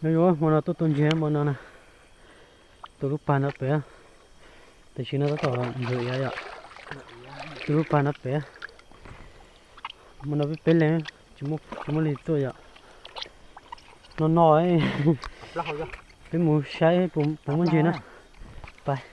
Yuav hmo no tuaj tua ntses hmo no na, tua lub pag no pem, tam sim no tab tom nthwv iav yom, tua lub pag no pem, hmo no peb peb leeg, tsis muaj leej twg tuaj yom. No no, peb mus saib puas muaj ntses na. Pais.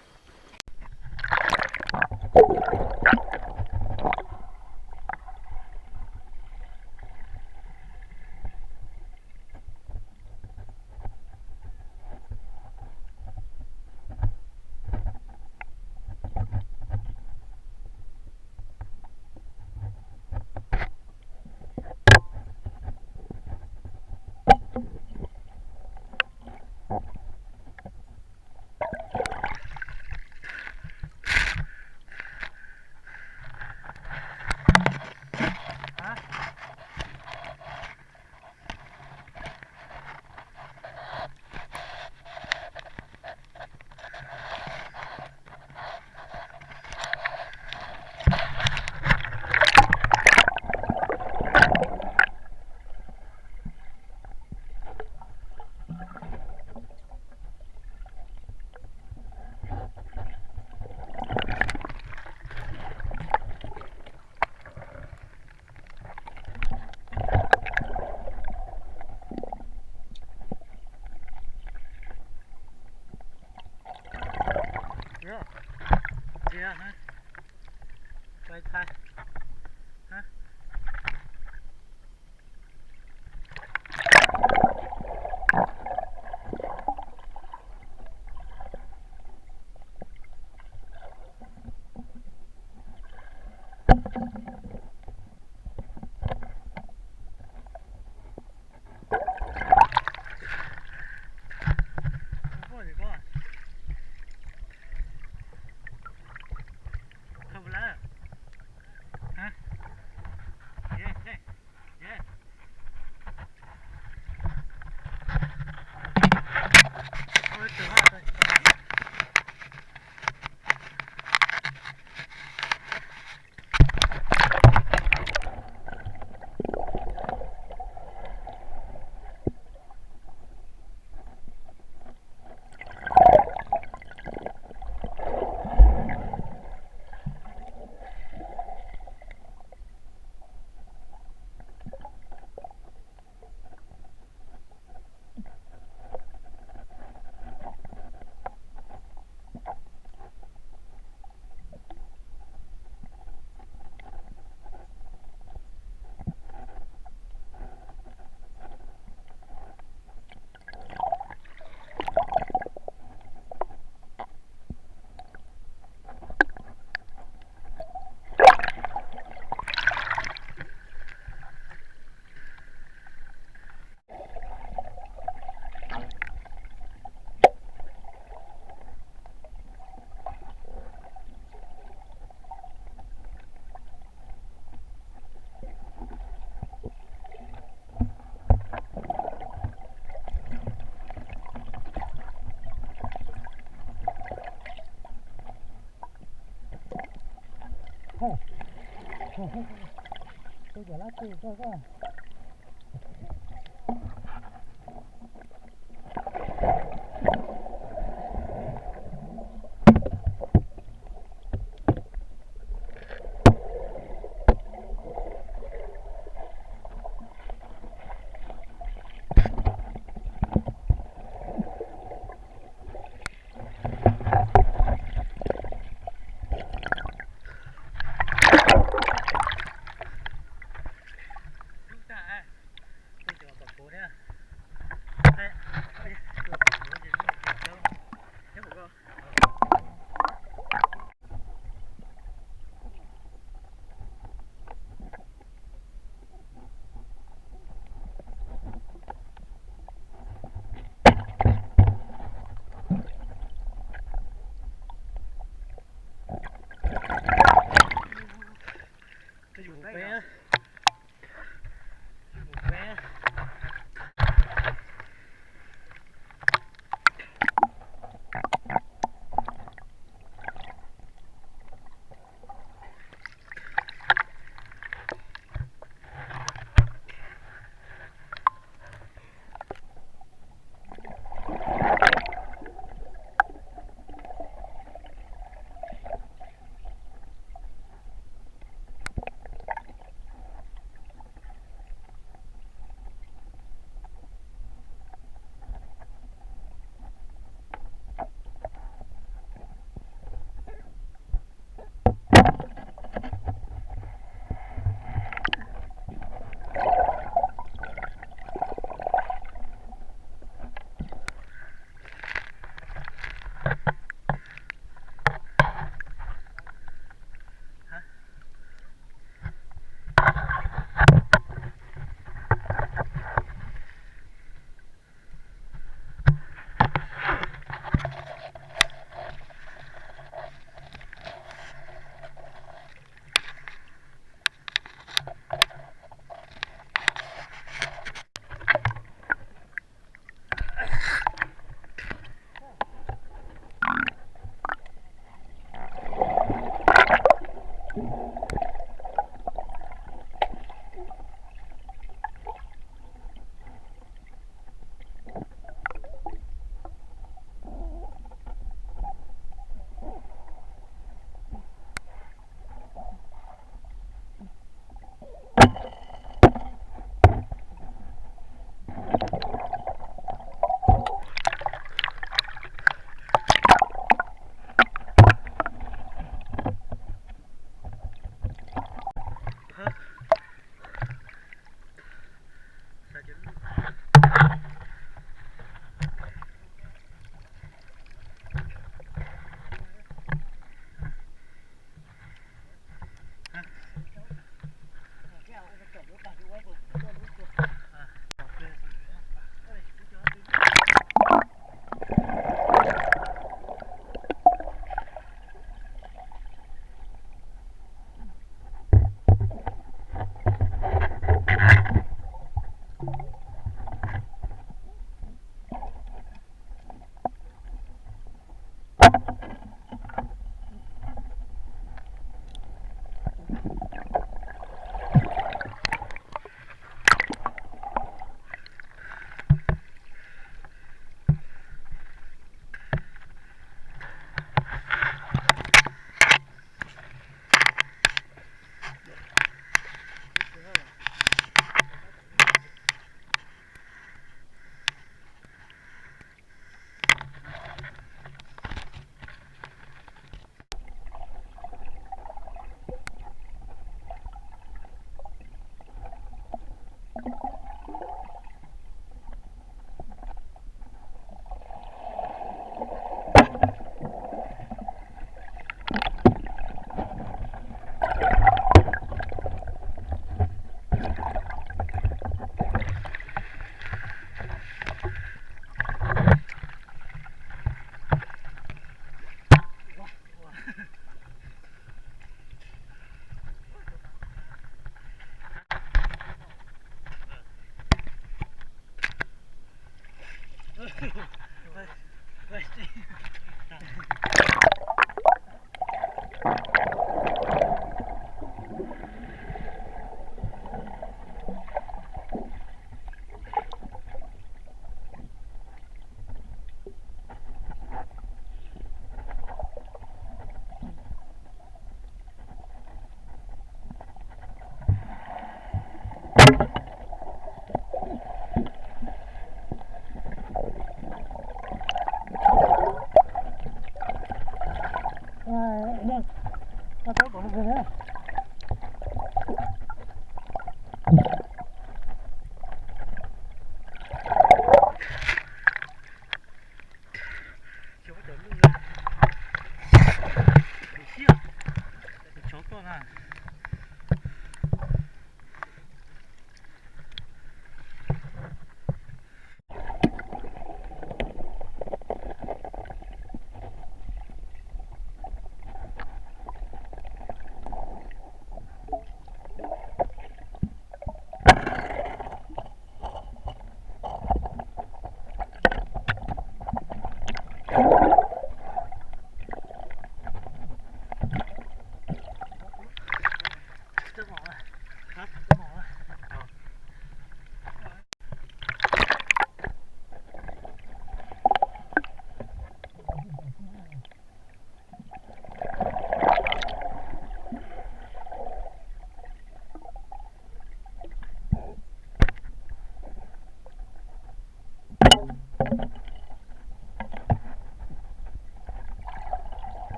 Ua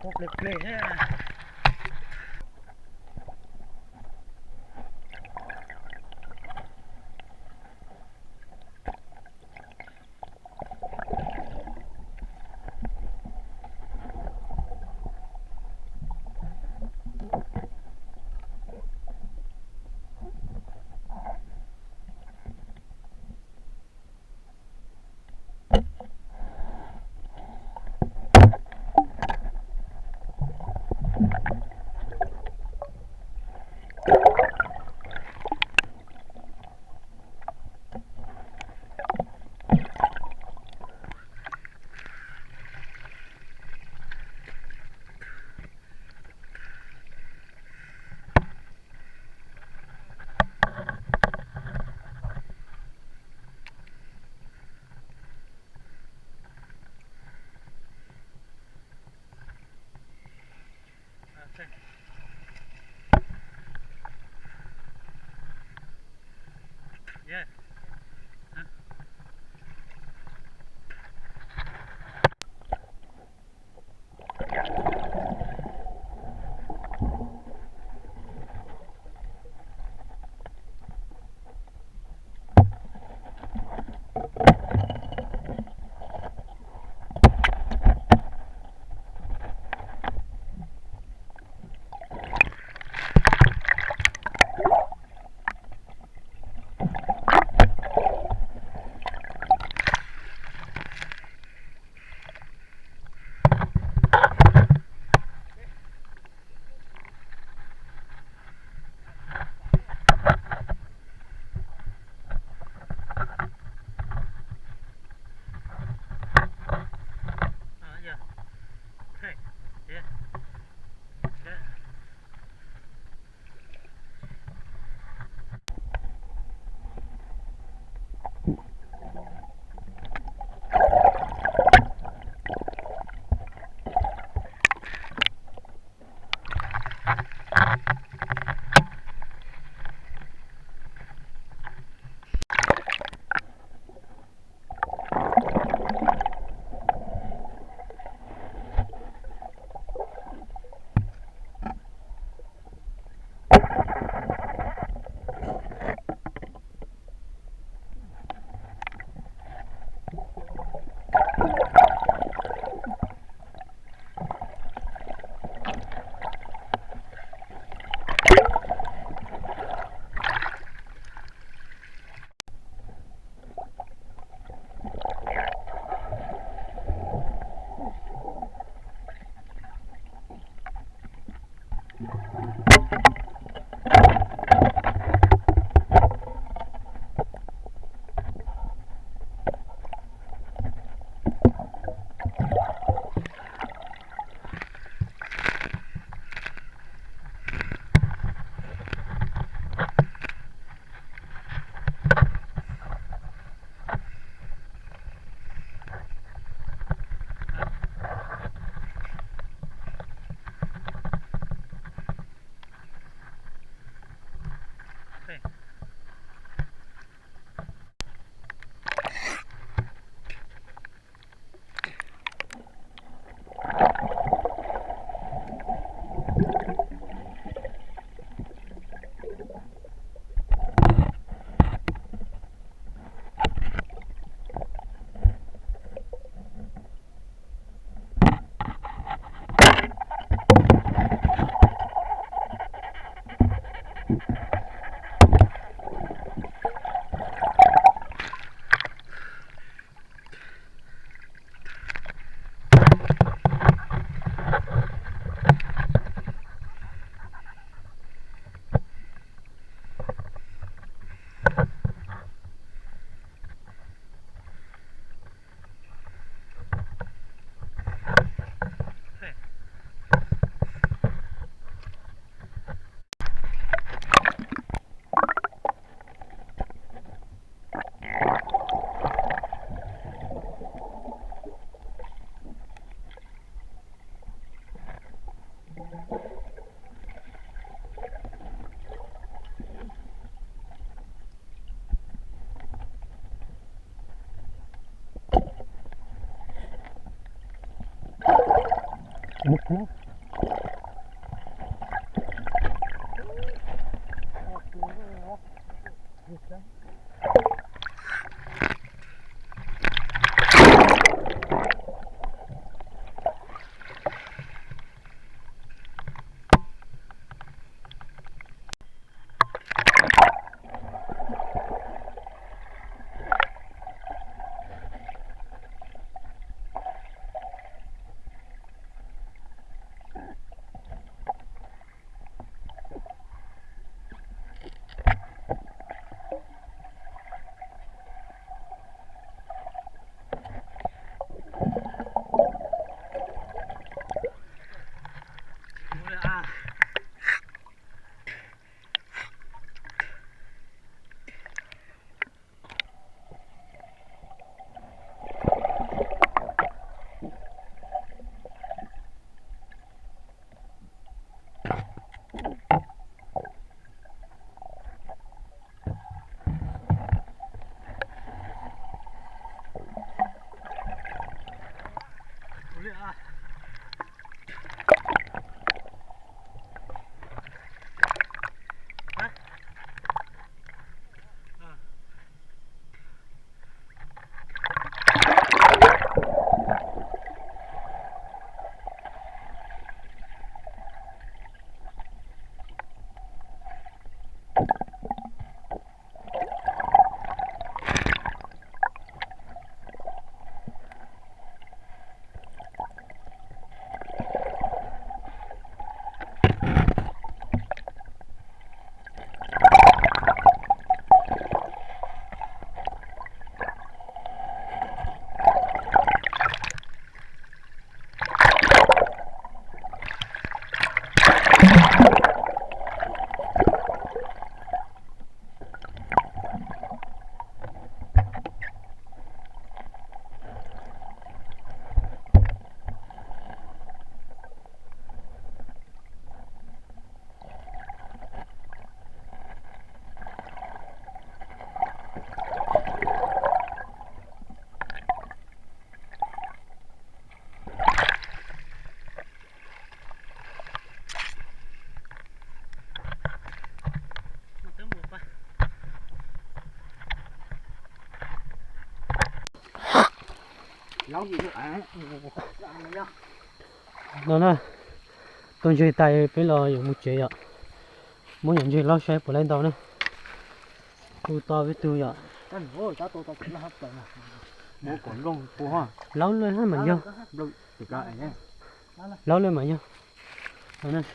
tau ple ple thiab. No na, tua ntseg tas peb los yuav mus tsev yom. Muab yam ntseg laub saib puas laib ntau na. Kuj tau peb tug yom. Laub loj mas yog. Laub loj mas yog.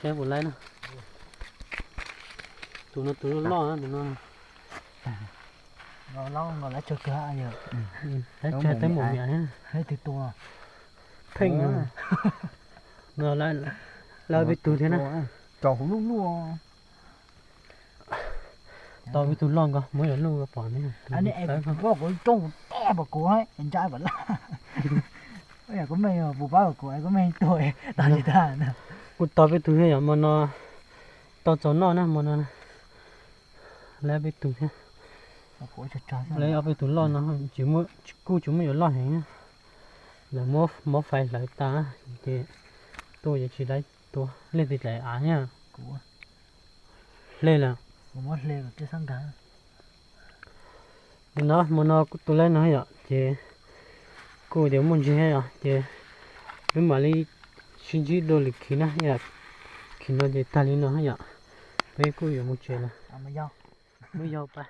Saib puas laib na. Tus no tus loj loj na tus no. Laib tsawg teeb meem miam thiab. Pheej no. Laib peb tug thiab na. Tau peb tug loj nkaus muab yuav luj pom ne. Kuj tau peb tug thiab yom, hmo no tau txaus noj na hmo no. Laib peb tug thiab. Laib ob peb tug loj no, kuj tsis muaj yuav loj heev na. Lawv muab mob fais hlawv tas ces tuaj yuav tsis laib tua, hle tis daim av thiab. Hle lawm. No hmo no kuj tua laib no yom, ces kuj tias muaj ntseg yom, ces peb mam li sib ntsib dua lwm khis na. Khis no ces tag li no yom, peb kuj yuav mus tsev lawm. Muab yau pa.